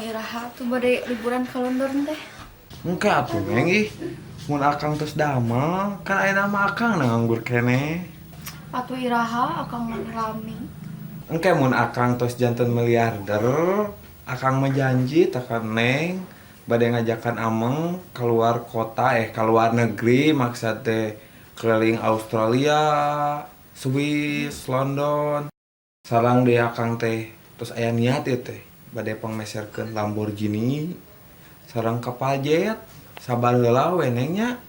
Akang iraha tuh bade liburan ka London teh. Engke atuh Neng ih. Mun akang tos damel, kan aya nama akang na nganggur keneh. Atuh iraha akang mah rame. Engke mun akang tos janten miliarder, akang mah janji tah ka Neng bade ngajakan ameng keluar kota keluar negeri maksud teh keliling Australia, Swiss, London. Sareng deui akang teh tos aya niat ieu teh bade pangmeserkeun Lamborghini sareng kapal jet. Sabar heula we Neng nya.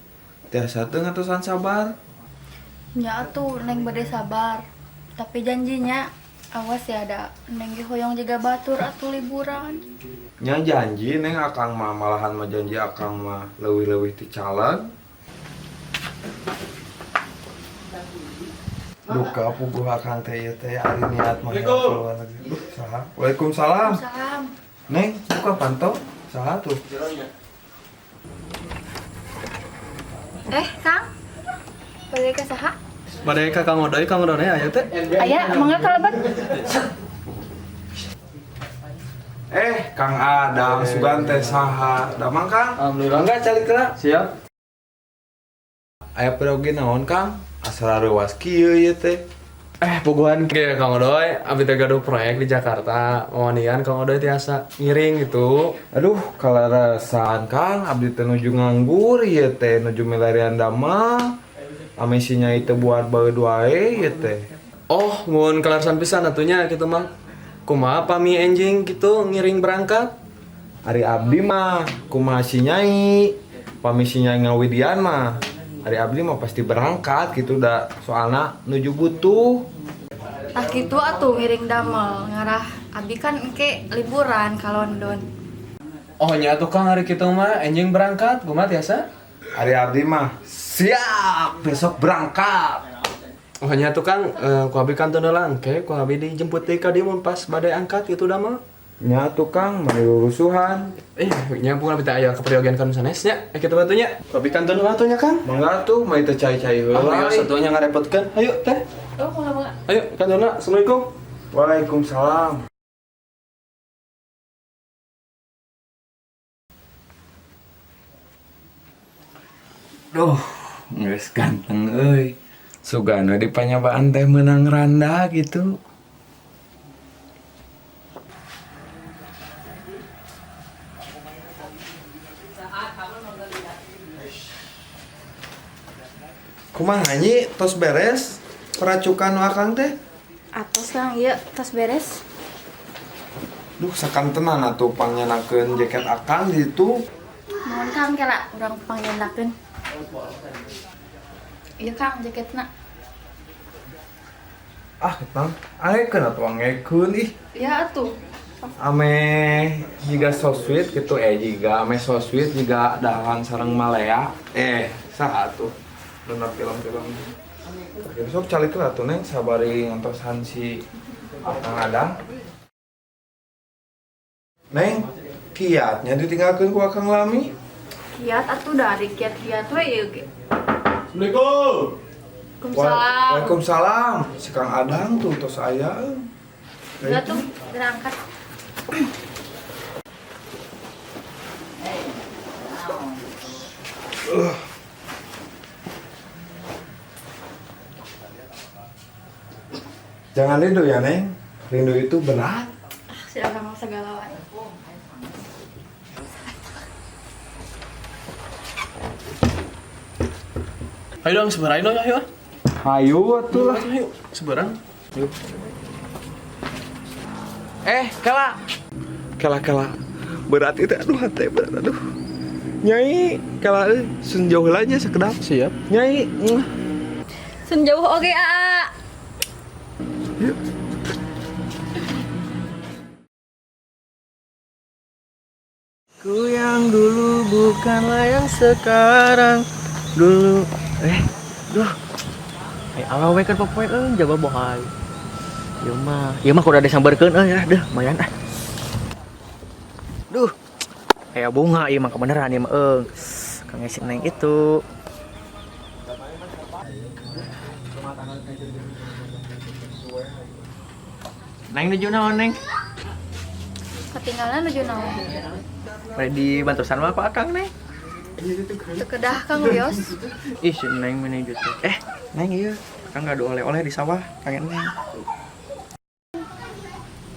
Tiasa teu ngatosan sabar. Nya atuh Neng bade sabar. Tapi janjinya awas ya da Neng ge hoyong jiga batur atuh liburan. Nya janji Neng akang mah malahan mah janji akang mah leuwih-leuwih ti caleg. Duka puguh akang teh ieu teh ari niat mah keluar negeri. Duh, saha? Waalaikumsalam. Waalaikumsalam. Neng, buka panto. Saha tuh? Kang. Bade ka saha? Bade ka Kang Odoy, Kang Odoy aya teh? Aya, mangga ka lebet. Kang Adang sugan teh saha? Damang Kang? Alhamdulillah. Mangga calik heula. Siap. Aya perioge naon Kang? Asa reuas kieu ieu teh. Puguhan ge Kang Odoy, abdi teh gaduh proyek di Jakarta. Mawanian Kang Odoy tiasa ngiring gitu. Aduh, kaleresan Kang, abdi teh nuju nganggur ieu teh, nuju milarian damel. Ame si Nyai teh buat baeud wae ieu teh. Oh, mun kaleresan pisan atunya kitu mah. Kumaha pami enjing gitu ngiring berangkat? Ari abdi mah kumaha si Nyai? Pami si Nyai ngawidian mah. Ari abdi mah pasti berangkat gitu da, soalna nuju butuh. Tah kitu atuh ngiring damel ngarah abdi kan engke liburan ka London. Oh nya atuh Kang ari kitu mah enjing berangkat kumaha tiasa? Ari abdi mah siap besok berangkat. Oh nya atuh Kang, ku abdi kantun heula engke ku abdi dijemput deui ka dieu mun pas bade angkat kitu damel. Nya atuh Kang, mani rurusuhan. Nya pun abdi teh aya kaperyogian ka nu sanes nya. Kitu batu nya. Ku abdi kantun heula atuh nya Kang. Mangga atuh, mani teh cai-cai heula. Ah, ieu satunya ngarepotkeun. Ayo teh. Oh, mangga mangga. Ayo kantun heula. Assalamualaikum. Waalaikumsalam. Duh, geus ganteng euy. Sugana di panyabaan teh meunang randa gitu. Kumaha nyi tos beres peracukan akang teh? Atos Kang, ieu tos beres. Duh, sakantenan atuh pangnyenakeun jaket akang di ditu. Mohon Kang kela urang pangnyenakeun. Ieu Kang jaketna. Ah, ketang. Ayekeun atuh angekeun ih. Ya atuh. Ame jiga so sweet gitu jiga ame so sweet jiga dahan sareng Malea. Saha atuh? Bener film-film. Oke, besok calik lah tuh Neng sabari ngantosan si Kang Adang. Neng, kiatnya ditinggalkeun ku Akang Lami. Kiat atuh dari kiat-kiat we ieu ge. Assalamualaikum. Waalaikumsalam. Waalaikumsalam. Si Kang Adang tuh tos aya. Enggak tuh berangkat. Jangan rindu ya, Neng. Rindu itu berat. Ah, si Akang mah segala wae. Ayo dong, seberang dong, ayo. Ayo atuh lah. Ayo, seberang. Yuk. Kela. Kela, kela. Berat itu, aduh, hati berat, aduh. Nyai, kela, sun jauh aja sekedap. Siap. Nyai. Sun jauh oke, Aa. Yuk. Ku yang dulu bukanlah yang sekarang. Dulu. Duh. Awewe kan popoe euy jago bohai. Ieu mah kudu disambarkeun euy lah deuh lumayan ah. Duh. Aya bunga ieu mah kebeneran ieu mah euy. Kang si Neng itu. Neng nuju naon, Neng? Katinggalan nuju naon? Bade dibantosan mah ku Akang, Neng. Teu kedah Kang wios. Ih, si Neng meni gitu. Eh, Neng ieu. Akang gaduh oleh-oleh di sawah, kangen Neng.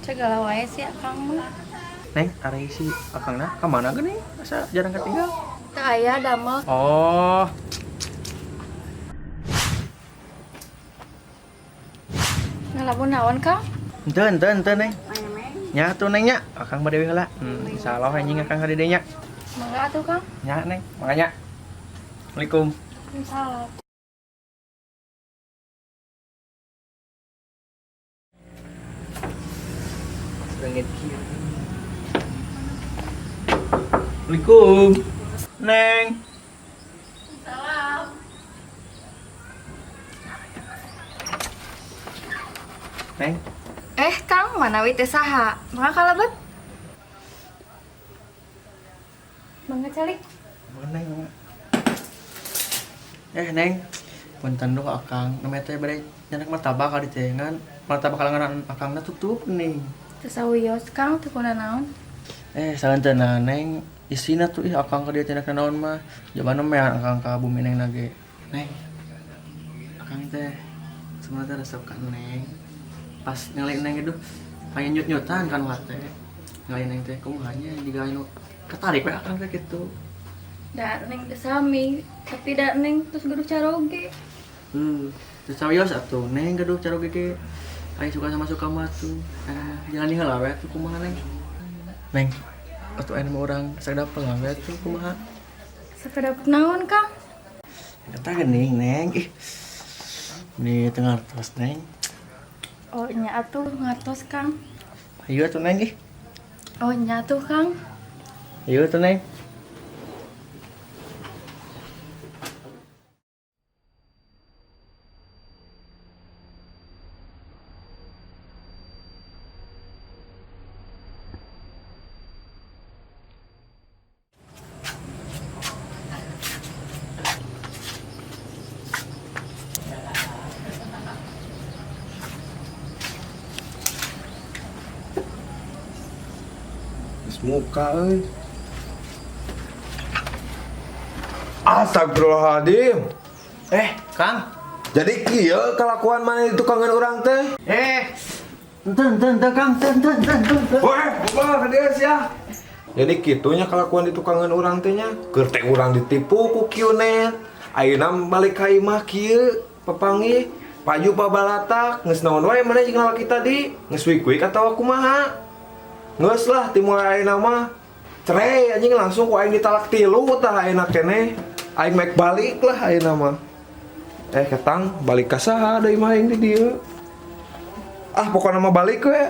Segala wae sih Akang mah. Neng, ari si Akangna ka mana geuning? Asa jarang katinggal? Teu aya damel. Oh. Ngalamun naon Kang? Henteu, henteu, henteu, Neng. Nya atuh Neng nya, Akang bade we heula. Insyaallah anjing Akang ka dieu nya. Mangga atuh Kang. Nya Neng, mangga nya. Assalamualaikum. Waalaikumsalam. Leungit kieu. Assalamualaikum. Neng. Salam. Neng. Eh Kang, manawi teh saha? Mangga kalebet. Mangga calik. Mangga Neng, mangga. Eh Neng, punten duh Akang, namanya teh bade nyandak martabak ka dieu teh ngan martabak kalangan Akangna tutup nih. Teu sawios Kang, teu naon. Eh, sahenteuna Neng, isina tuh ih Akang ka dieu teh naon mah. Jabana mean Akang ka bumi Neng nage. Neng. Akang teh sebenarnya resep ka Neng. Pas ngelih Neng itu pengen nyut-nyutan kan hate. Ngelih Neng teh kumaha nya jiga anu ketarik we Akang teh kitu. Da Neng teh sami, tapi da Neng terus gaduh caroge. Teu sawios atuh Neng gaduh caroge ge. Aing suka sama suka mah tuh. Jalani heula we atuh kumaha Neng. Neng, atuh aya mah urang sakedap lah we atuh kumaha. Sakedap naon Kang? Eta geuning Neng. Ih. Di tengah tos Neng. Oh nya atuh ngartos Kang. Ayo atuh Neng ih. Oh nya atuh Kang. Ayo atuh Neng. Geus muka euy. Astagfirullahaladzim. Eh, Kang. Jadi kieu kalakuan maneh di tukangan urang teh? Eh. Ente, ente, ente, Kang. Ente, ente, ente, ente. Weh, buka ka dieu sia. Jadi kitunya kalakuan di tukangan urang teh nya. Keur teh urang ditipu ku Qnet. Ayeuna balik ka imah kieu papanggih paju pabalatak geus naon wae maneh jeung lalaki tadi? Geus wik-wik atawa kumaha? Geus lah ti mulai ayeuna mah cerai anjing langsung ku aing ditalak tilu tah ayeuna keneh. Aing mek balik lah ayeuna mah. Eh ketang balik ka saha deui mah aing di dieu. Ah pokona mah balik we.